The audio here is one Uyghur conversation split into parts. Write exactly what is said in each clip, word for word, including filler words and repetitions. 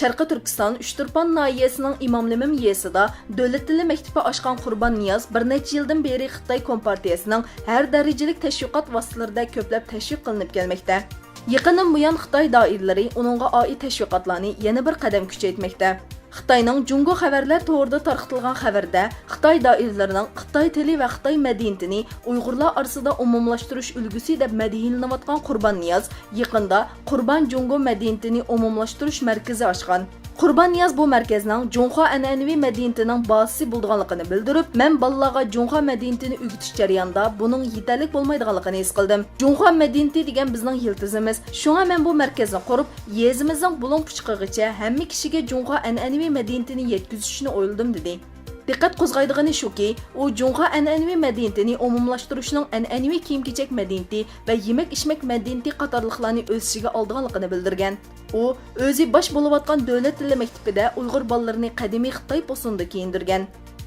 شەرقىي تۈركىستان ئۇچتۇرپان ناھىيەسىنىڭ ئىمام لىمىم يېزىسىدا دۆلەت تىلى مەكتىپى ئاچقان قۇربان نىياز بىر نەچچە يىلدىن بېرى خىتاي كومپارتىيەسىنىڭ ھەر دەرىجىلىك تەشۋىقات ۋاسىتىلىرىدە كۆپلەپ تەشۋىق قىلىنىپ كەلمەكتە. يېقىندىن بۇيان خىتاي دائىرىلىرى ئۇنىڭغا ئائىت تەشۋىقاتلارنى يەنە بىر قەدەم كۈچەيتمەكتە. خىتاينىڭ جۇڭگو خەۋەرلەر تورىدا تارقىتىلغان خەۋەردە، خىتاي دائىرىلىرىنىڭ خىتاي تىلى ۋە خىتاي مەدەنىيىتىنى ئۇيغۇرلار ئارىسىدا ئومۇملاشتۇرۇش ئۈلگىسى دەپ مەدھىيلىنىۋاتقان قۇربان نىياز يېقىندا قۇربان جۇڭگو مەدەنىيىتىنى ئومۇملاشتۇرۇش مەركىزى ئاچقان. قۇربان نىياز بۇ مەركەزنىڭ جۇڭخۇا ئەنئەنىۋى مەدەنىيىتىنىڭ بازىسى بولىدىغانلىقىنى بىلدۈرۈپ، مەن بالىلارغا جۇڭخۇا مەدەنىيىتىنى ئۆگىتىش جەريانىدا بۇنىڭ يېتەرلىك بولمايدىغانلىقىنى ھېس قىلدىم. جۇڭخۇا مەدەنىيىتى دېگەن بىزنىڭ يىلتىزىمىز. شۇڭا مەن بۇ مەركەزنى قۇرۇپ، يېزىمىزنىڭ بۇلۇڭ پۇچقىغىچە ھەممە كىشىگە جۇڭخۇا ئەنئەنىۋى مەدەنىيىتىنى يەتكۈزۈشنى ئويلىدىم، دېدى. دىققەت قوزغايدىغىنى شۇكى، ئۇ جۇڭخۇا ئەنئەنىۋى مەدەنىيىتىنى ئومۇملاشتۇرۇشنىڭ ئەنئەنىۋى كىيىم-كېچەك مەدەنىيىتى ۋە يېمەك-ئىچمەك مەدەنىيىتى قاتارلىقلارنى ئۆز ئىچىگە ئالىدىغانلىقىنى بىلدۈرگەن. ئۇ ئۆزى باش بولۇۋاتقان دۆلەت تىلى مەكتىپىدە ئۇيغۇر بالىلىرىنى قەدىمىي خىتاي پوسۇنىدا كىيىندۈرگەن.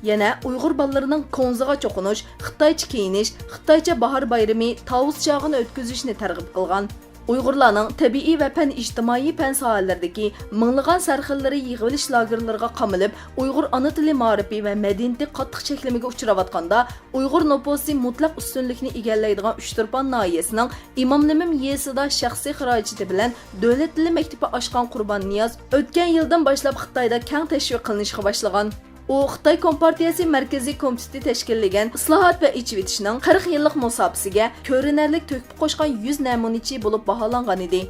يەنە ئۇيغۇر بالىلىرىنىڭ كوڭزىغا چوقۇنۇش، خىتايچە كىيىنىش، خىتايچە باھار بايرىمى، تاۋۇز چاغىنى ئۆتكۈزۈشنى تەرغىب قىلغان. ئۇيغۇرلارنىڭ تەبىئىي ۋە پەن ئىجتىمائىي پەن ساھەلىرىدىكى مىڭلىغان سەرخىللىرى يىغىۋېلىش لاگېرلىرىغا قامىلىپ، ئۇيغۇر ئانا تىلى مائارىپى ۋە مەدەنىيىتى قاتتىق چەكلىمىگە ئۇچراۋاتقاندا، ئۇيغۇر نوپۇسى مۇتلەق ئۈستۈنلۈكنى ئىگىلەيدىغان ئۇچتۇرپان ناھىيەسىنىڭ ئىمام لىمىم يېزىسىدا شەخسىي خىراجىتى بىلەن دۆلەت تىلى مەكتىپى ئاچقان قۇربان نىياز ئۆتكەن يىلدىن باشلاپ خىتايدا كەڭ تەشۋىق قىلىنىشقا باشلىغان. ئۇ خىتاي كومپارتىيەسى مەركىزىي كومىتېتى تەشكىللىگەن ئىسلاھات ۋە ئېچىۋېتىشنىڭ قىرىق يىللىق مۇساپىسىگە كۆرۈنەرلىك تۆھپە قوشقان يۈز نەمۇنىچى بولۇپ باھالانغان ئىدى.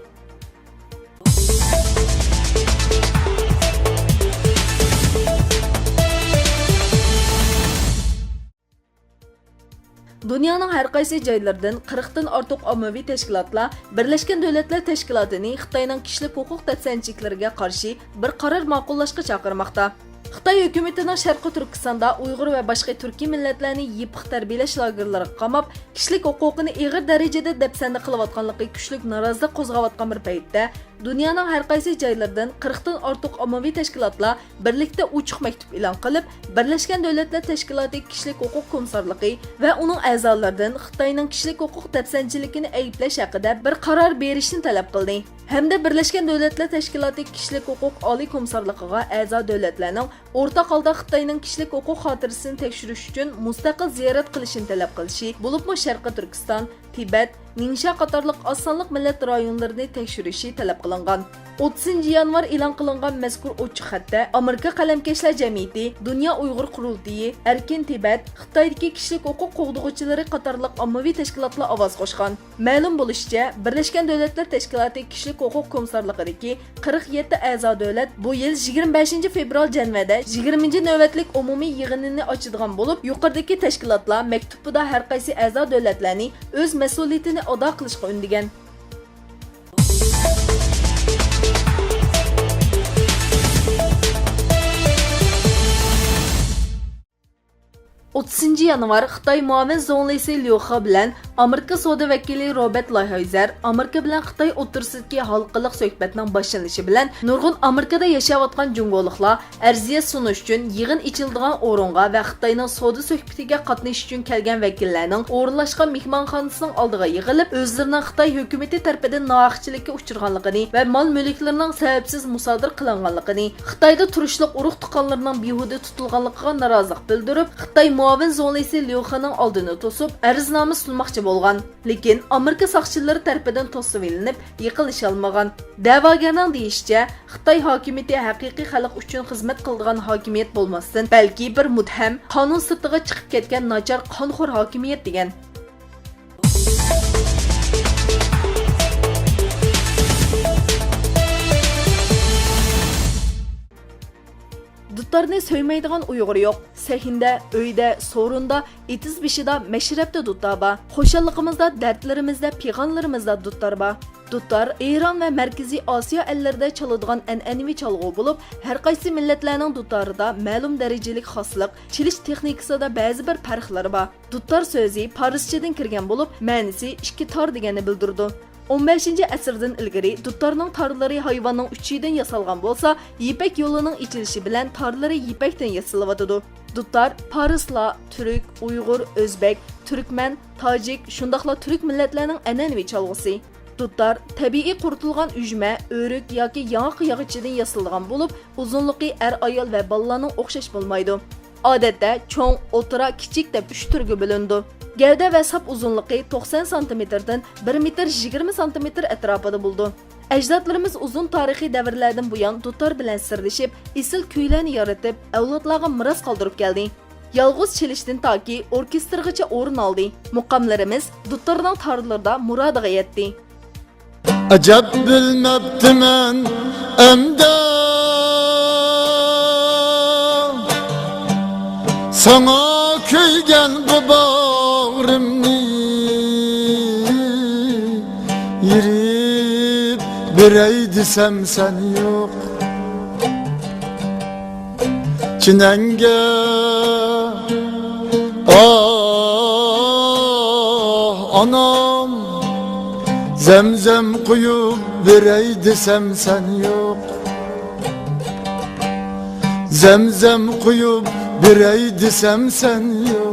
دۇنيانىڭ ھەر قايسى جايلىرىدىن قىرىقتىن ئارتۇق ئاممىۋى تەشكىلاتلار بىرلەشكەن دۆلەتلەر تەشكىلاتىنى خىتاينىڭ كىشىلىك ھوقۇق دەپسەندىچىلىكلىرىگە قارشى بىر قارار ماقۇللاشقا چاقىرماقتا. خىتاي ھۆكۈمىتىنىڭ شەرقىي تۈركىستاندا ئۇيغۇر ۋە باشقا تۈركىي مىللەتلەرنى يېپىق تەربىيەلەش لاگېرلىرىغا قاماپ، كىشىلىك ھوقۇقىنى ئېغىر دەرىجىدە دەپسەندە قىلىۋاتقانلىقى كۈچلۈك نارازىلىق قوزغاۋاتقان بىر پەيتتە، دۇنيانىڭ ھەر قايسى جايلىرىدىن قىرىقتىن ئارتۇق ئاممىۋى تەشكىلاتلار بىرلىكتە ئوچۇق مەكتۇپ ئېلان قىلىپ، بىرلەشكەن دۆلەتلەر تەشكىلاتى كىشىلىك ھوقۇق كومىسسارلىقى ۋە ئۇنىڭ ئەزالىرىدىن خىتاينىڭ كىشىلىك ھوقۇق دەپسەندىچىلىكىنى ئەيىبلەش ھەققىدە بىر قارار بېرىشنى تەلەپ قىلدى. ھەمدە بىرلەشكەن دۆلەتلەر تەشكىلاتى كىشىلىك ھوقۇق ئالىي كومىسسارلىقىغا ئەزا دۆلەتلەرنىڭ ئورتاق ھالدا خىتاينىڭ كىشىلىك ھوقۇق خاتىرىسىنى تەكشۈرۈش ئۈچۈن مۇستەقىل زىيارەت قىلىشىنى تەلەپ قىلىشى، بولۇپمۇ شەرقىي تۈركىستان، تىبەت، نىڭشا قاتارلىق ئاز سانلىق مىللەت رايونلىرىنى تەكشۈرۈشى تەلەپ قىلىنغان. ئوتتۇزىنچى يانۋار ئېلان قىلىنغان مەزكۇر ئوچۇق خەتتە ئامېرىكا قەلەمكەشلەر جەمئىيىتى، دۇنيا ئۇيغۇر قۇرۇلتىيى، ئەركىن تىبەت، خىتايدىكى كىشىلىك ھوقۇق قوغدىغۇچىلىرى قاتارلىق ئاممىۋى تەشكىلاتلار ئاۋاز قوشقان. مەلۇم بولۇشىچە، بىرلەشكەن دۆلەتلەر تەشكىلاتى كىشىلىك ھوقۇق كومىسسارلىقىدىكى قىرىق يەتتە ئەزا دۆلەت بۇ يىل يىگىرمە بەشىنچى فېۋرال جەنۋەدە يىگىرمىنچى نۆۋەتلىك ئومۇمىي يىغىنىنى ئاچىدىغان بولۇپ، يۇقىرىدىكى تەشكىلاتلار مەكتۇبىدا ھەر قايسى ئەزا دۆلەتلەرنى ئۆز مەسئۇلىيىتىنى ئادا قىلىشقا ئۈندىگەن. ئوتتۇزىنچى يانۋار خىتاي مۇئاۋىن زۇڭلىسى ليۇ خې بىلەن ئامېرىكا سودا ۋەكىلى روبېرت لايھايزېر ئامېرىكا بىلەن خىتاي ئوتتۇرىسىدىكى ھالقىلىق سۆھبەتنىڭ باشلىنىشى بىلەن نۇرغۇن ئامېرىكىدا ياشاۋاتقان جۇڭگولۇقلار ئەرزىيەت سۇنۇش ئۈچۈن يىغىن ئېچىلىدىغان ئورۇنغا ۋە خىتاينىڭ سودا سۆھبىتىگە قاتنىشىش ئۈچۈن كەلگەن ۋەكىللەرنىڭ ئورۇنلاشقان مېھمانخانىسىنىڭ ئالدىغا يىغىلىپ، ئۆزلىرىنىڭ خىتاي ھۆكۈمىتى تەرىپىدىن ناھەقچىلىككە ئۇچرىغانلىقىنى ۋە مال-مۈلۈكلىرىنىڭ سەۋەبسىز مۇسادىرە قىلىنغانلىقىنى، خىتايدا تۇرۇشلۇق ئۇرۇق-تۇغقانلىرىنىڭ بىھۇدە تۇتۇلغانلىقىغا نارازىلىق بىلدۈرۈپ، خىتاي مۇئاۋىن زۇڭلىسى ليۇ خېنىڭ ئالدىنى توسۇپ، ئەرزنامە سۇنماقچى بولغان. لېكىن ئامېرىكا ساقچىلىرى تەرىپىدىن توسۇۋېلىنىپ، يېقىنلىشالمىغان. دەۋاگەرنىڭ دېيىشىچە، خىتاي ھاكىمىيىتى ھەقىقىي خەلق ئۈچۈن خىزمەت قىلىدىغان ھاكىمىيەت بولماستىن، بەلكى بىر مۇتتەھەم، قانۇن سىرتىغا چىقىپ كەتكەن ناچار قانخور ھاكىمىيەت، دېگەن. دۇتارنى سۆيمەيدىغان ئۇيغۇر يوق. سەھنىدە، ئۆيدە، سورۇندا، ئېتىز بېشىدا، مەشرەپتە دۇتار بار. خۇشاللىقىمىزدا، دەردلىرىمىزدە، پىغانلىرىمىزدا دۇتار بار. دۇتار ئىران ۋە مەركىزىي ئاسىيا ئەللىرىدە چالىدىغان ئەنئەنىۋى چالغۇ بولۇپ، ھەر قايسى مىللەتلەرنىڭ دۇتارىدا مەلۇم دەرىجىلىك خاسلىق، چېلىش تېخنىكىسىدا بەزى بىر پەرقلىرى بار. دۇتار سۆزى پارسچىدىن كىرگەن بولۇپ، مەنىسى ئىككى تار دېگەننى بىلدۈرىدۇ. ئون بەشىنچى ئەسىردىن ئىلگىرى دۇتارنىڭ تارلىرى ھايۋاننىڭ ئۇچىدىن ياسالغان بولسا، يىپەك يولىنىڭ ئېچىلىشى بىلەن تارلىرى يىپەكتىن ياسىلىۋاتىدۇ. دۇتار پارسلار، تۈرك، ئۇيغۇر، ئۆزبەك، تۈركمەن، تاجىك، شۇنداقلا تۈرك مىللەتلەرنىڭ ئەنئەنىۋى چالغۇسى. دۇتار تەبىئىي قۇرۇتۇلغان ئۈجمە، ئۆرۈك ياكى ياڭاق ياغىچىدىن ياسىلىدىغان بولۇپ، ئۇزۇنلۇقى ئەر-ئايال ۋە بالىلارنىڭ ئوخشاش بولمايدۇ. ئادەتتە چوڭ، ئوتتۇرا، كىچىك دەپ ئۈچ تۈرگە بۆلۈنىدۇ. گەۋدە ۋە ساپ ئۇزۇنلۇقى توقسان سانتىمېتىردىن بىر مېتىر يىگىرمە سانتىمېتىر ئەتراپىدا بولىدۇ. ئەجدادلىرىمىز ئۇزۇن تارىخىي دەۋرلەردىن بۇيان دۇتار بىلەن سىردىشىپ، ئېسىل كۈيلەرنى يارىتىپ، ئەۋلادلارغا مىراس قالدۇرۇپ كەلدى. يالغۇز چېلىشتىن تاكى ئوركېستىرغىچە ئورۇن ئالدى. مۇقاملىرىمىز دۇتارنىڭ تارلىرىدا مۇرادىغا يەتتى. ئەجەب بىلمەپتىمەن ئەمدى ساڭا كۆيگەن بۇ باغرىمنى يېرىپ بېرەي دېسەم سەن يوق. چىنەڭگە ئاھ ئانام، زەمزەم قۇيۇپ بېرەي دېسەم سەن يوق. زەمزەم قۇيۇپ بېرەي دېسەم سەن يوق.